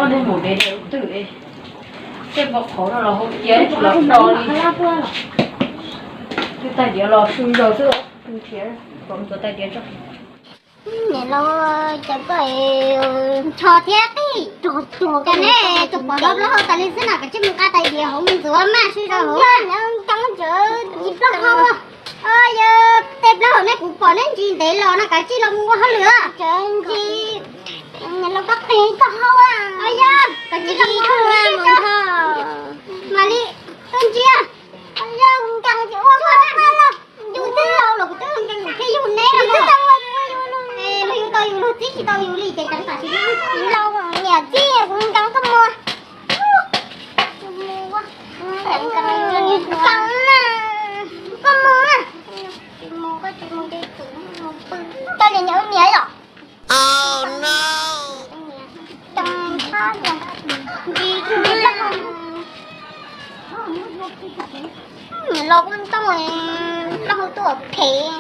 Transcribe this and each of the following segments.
Mus de de twm, tej npau qhauv no los hau cia tsis los do li. Twb tais diav los su zaus xwb, nrhiav kom ntxuav tais diav tso. Niam laus, cas koj ncho thiab qij rog tuag cas ne, tus pom hlob hlob hau tas li xwb na, kav tsij mus nqa tais diav hauv mus ntxuav mas su zaus hauv. Yog tej plaub hau nej kuv pom neb ntsis ntev los no kav tsij los mus ua hauj lwm. Niam laus, koj qij tau hau, yog kav tsij los mus ua hauj lwm. Mam li tuaj ntsia, yog kuv nkees ces ua koj los, yus twb laus los kuv twb nkees thiab yus neb los. Luag yus tau yus, luag txib tsis tau yus li ces tam sim no niam txib kuv nkees koj mus. Koj mus na. Koj li niam ua niam yom. Los kuj ntoo, los hu tuaj phem,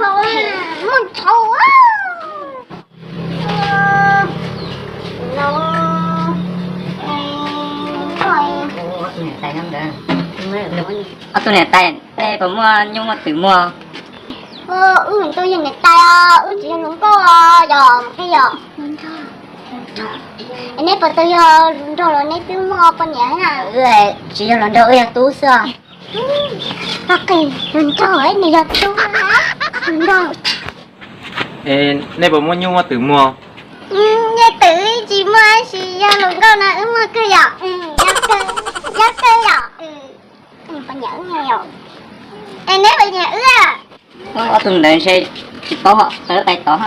muaj thaum. Ob tug niam tais, nej puas muaj nyuj muaj twm muag? Wb tus yog niam tais os, wb tsis yog hluas nkauj yog qhib yog. Neb puas tau yog hluas nraug los neb twb muaj poj niam na? Tsis yog hluas nraug, wb yog tub xwb. Poj qis hluas nraug, nws yog tub, hluas nraug. Nej puas muaj nyuj muaj twm muag? Nyuj twm tsis muaj, tab sis yog hluas nkauj no wb muaj kawg yom. Yog kawg yom. Es neb puas nyiam wb? Ob tug ntawd ntshe tsis paub, tawv qais tod.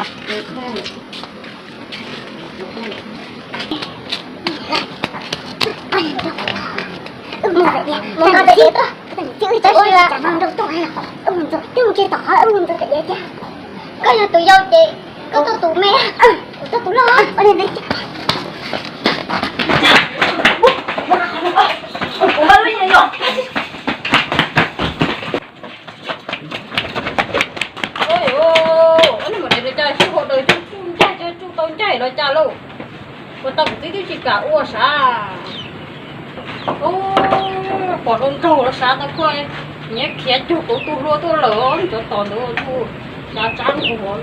Koj yog tus yau ces koj tuaj tus me, kuv tuaj tus loj. Ua li cas sib haum daws tsuj ncaig, tsuj tau ncaig los cas lauj? Ua tau kuv txiv twb tsis kam ua sav. Pom hluas nraug los sav tau koj, nyias khiav cuag kauv tu hlua tuaj lawm, cov tos ntawd sav tsab nkuag.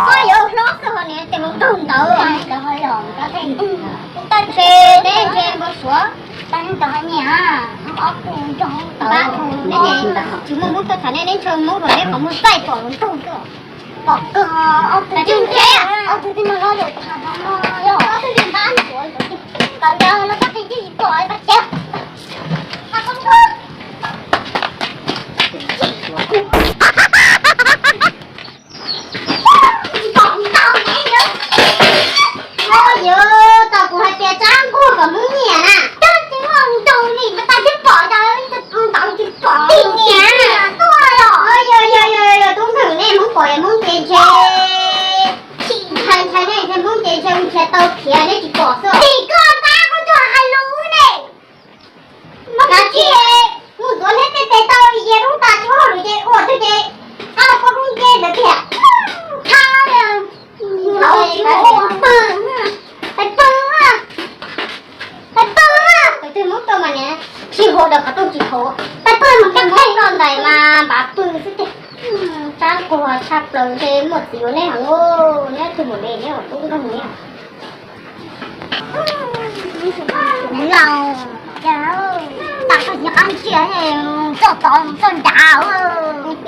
Koj yuav hlob xwb ho niam tes mus nraug ntawd. Tag ntshe neb ntshe npau suav. Tsis muaj Hmoob tuaj tham nej, neb ntshe Hmoob los neb qhov muag txaij pom hluas nraug tuaj. Pom kawg ob tug tib nrhiav, ob tug tib no loj lawm tham no yog ob tug tib npab ntxuav kom ntawd los koj qi tib tsis pom pab tsev. Yog tau kuv hais tias tsab nkuag kom Hmoob nyiam na, tab tsis muaj nraug li, tsis pom, ntawd tsis pom niam tuaj los. Yog yog yog, tub nkeeg nej Hmoob pom Hmoob ces ntshe, ntshai ntshai nej ntshe Hmoob ces ntshe nrhiav tau khiav nej tsis pom xwb. Tim koj tab kuv tuaj hais lus ne. Kav tsij mus ntxuav neb tej tes taw, yog lub tas tsis muaj hauj lwm ces ua twg ces qab los poob lub nce ntawd tiag. Thab, pw, pw. Peb pw mus coj nqaij noj ntais mas npav pw xwb tiag. Tsab nquag tshaj plaws ntshe muaj txiv ua neb heev, neb tug mus de neb ua tub nrog neb. Kuv laus, tas koj tsis qab ntsia, txoj tod txoj nrad,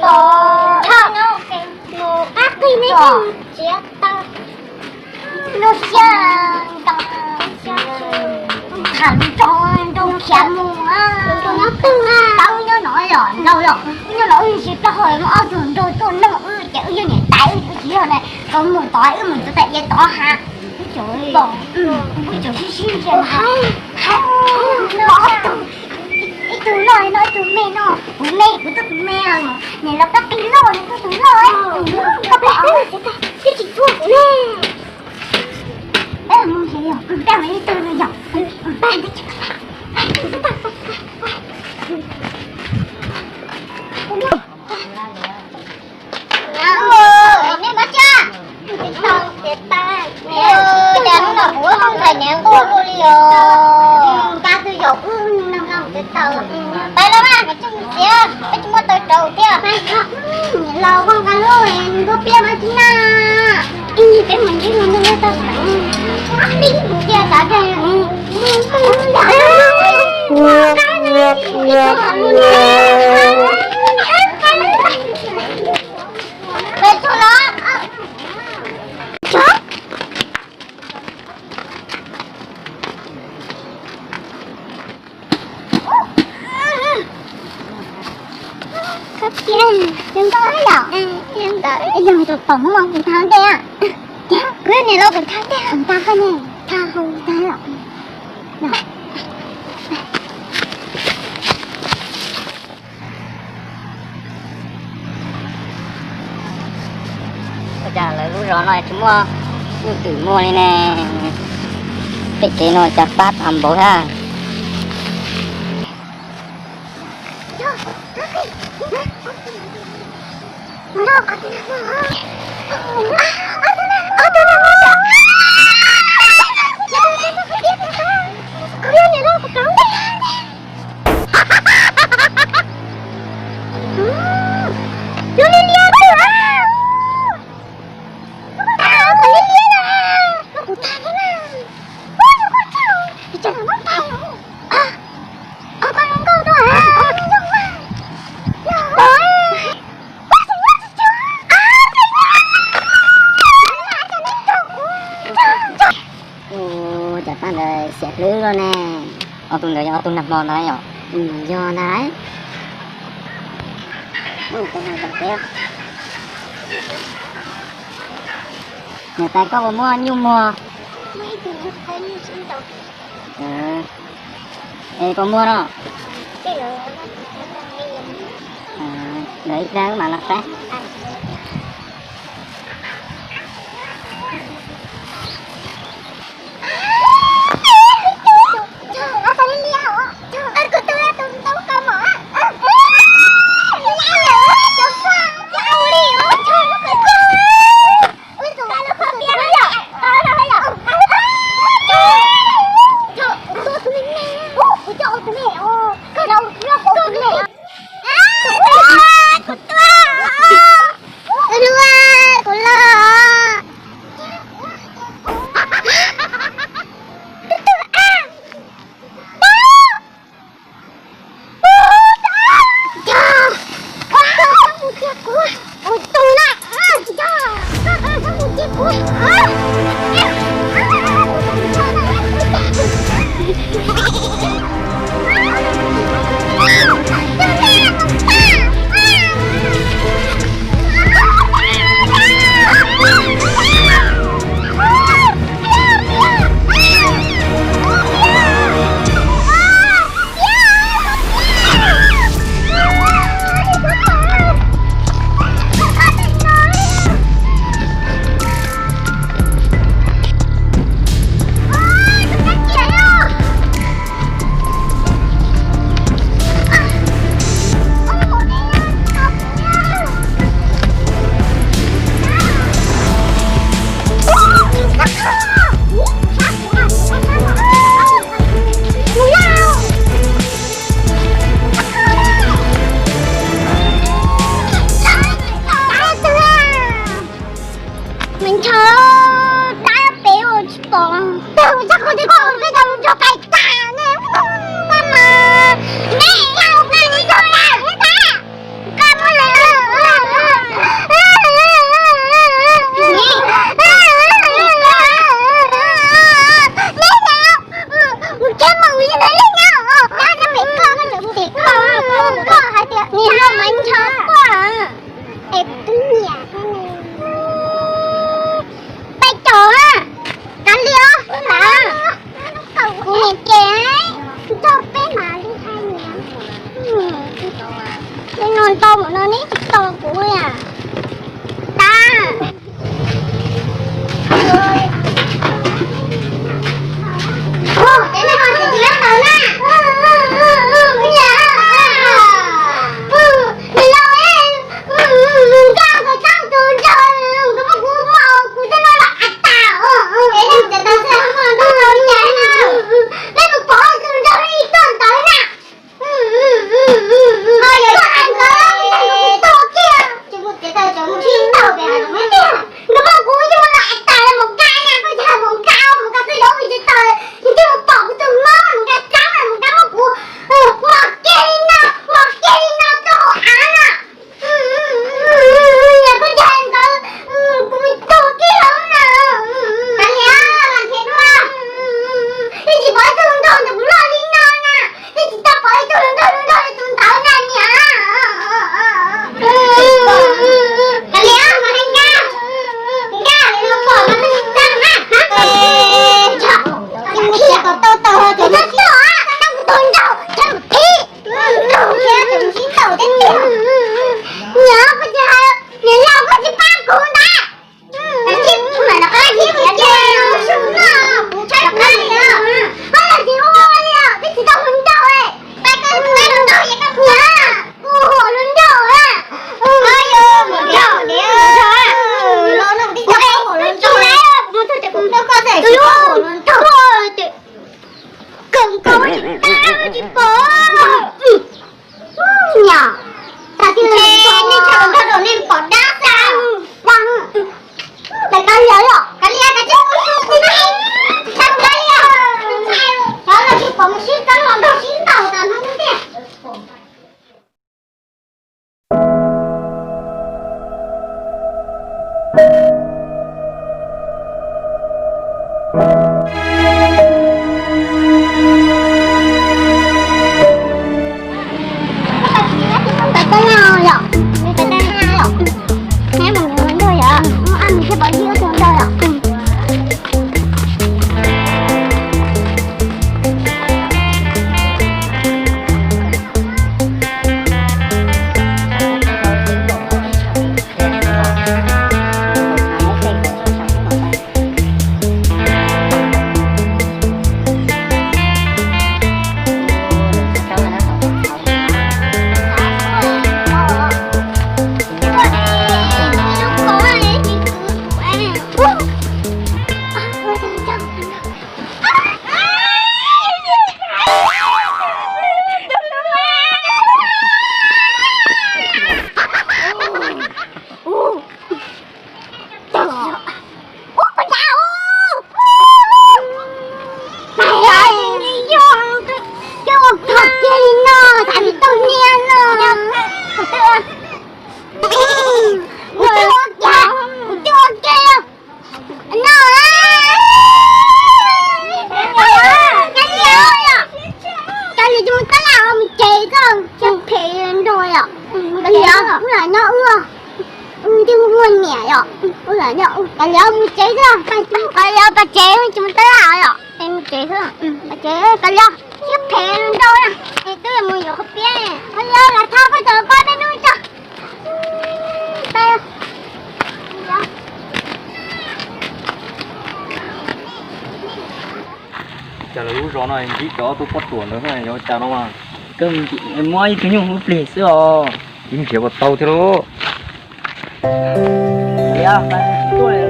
pom qab qig neb tsis taw. Lub siab ntau, tham nroo nroo khiav mus. Tau nyob no los laus los, nyob no wb tsis plaub hau, muaj ob tug nraug tuaj nrog wb ces wb yog niam tais wb tsis yog na. Tau mus tod wb mus txog tas ia tod ha. Wb tseem pom, wb tseem sib sib ntsia. Ib tug loj no ib tug me no, kuv me kuv tuaj tus me, niam laus kab qis loj nws tuaj tus loj. Koj pab wb tsis txhua kuv ne. Peb mus nrhiav yog kwv tij ib tug yog. Nej muab tsa, ces hnub no kuv ua ntxhais niam nquag luaj li os. Nkag twg yaum wb no no ces tau. Pais los mas, koj tsis mus txiav, peb tsis muaj taw rauv thiab. Los koj nkag lub nruab piab mas tsis na. Ib peb mus ntsib mus nug tau. Cia xav Koj tias, yog nkauj yom? Yog tus pom muab kuv thab ntej. Kuv niam laus kuv thab ntej, kuv thab koj ne, thab hau thab los. Ua cas lawv lub zos no tsis muaj nyuj twm muag li ne? Pem kev no cas pab tag npaum thiab. Ua cas pab ntawd xiam hlwb luaj ne? Ob tug ntawd yog ob tug nag hmo ntag yom? Yog ntag. Niam tais, koj puas muaj nyuj muag? Es koj muag no? Lawv ib pliag wb mam los saib. Me ntshaw, dab pem ua tsis pom. Peb hu txog kuv tias koj peb tau mus nrog pais tas ne. Maj mas, ne, yog peb mus nrog pais tas. Koj muaj lus, ne, ne, mus tsev mus li ntawd li no. Dab pem koj, koj tseem mus tim koj, koj hais tias nim no me ntshaw koj. Es twb nyiam peb caug na, kav liam os, kuv niam ces nrog peb mam li hais niam. Li no ntau mus no neb tsis tau kuv li a. Tas. Niam, koj tsis hais, niam laus koj tsis pab kuv ntag. Tab sis kuv mam rov qab ua li os, peb tsis tau hluas nraug, peb tsis tau hluas nraug es peb hu ua hluas nraug na. Hluas nraug, hluas nraug, kuv mus txog ces kuv hu koj xwb, tsis tau hluas nraug. Kawg nkaus tsis pom. Niam, tag kis nej tshaj hluas nraug nej pom dab xwb. Kav liam, kav liam, kav liam, kav liam, kav liam, kav liam, kav liam, kav liam, kav liam, kav liam, kav liam. Kav liam, mus tab laj mus tsev, koj phem nrog yom. Kav liam, wb lam nyob wb, wb twb muaj niam yom. Wb lam nyob, kav liam mus tsev xwb, kav liam pais tsev, tsis mus tab laj yom. Es mus tsev xwb, pais tsev, kav liam, siab phem nrog na. Es twb mus yuav qhov piab, kav liam, lam thov koj txawm pab peb hnub tso. Cas lawv lub zos no ntsib cov tus poj ruam ntawd yuav cas no mas, muab ib tug nyuj hlub plig xwb os, tsis nrhiav puas tau thiab lauj.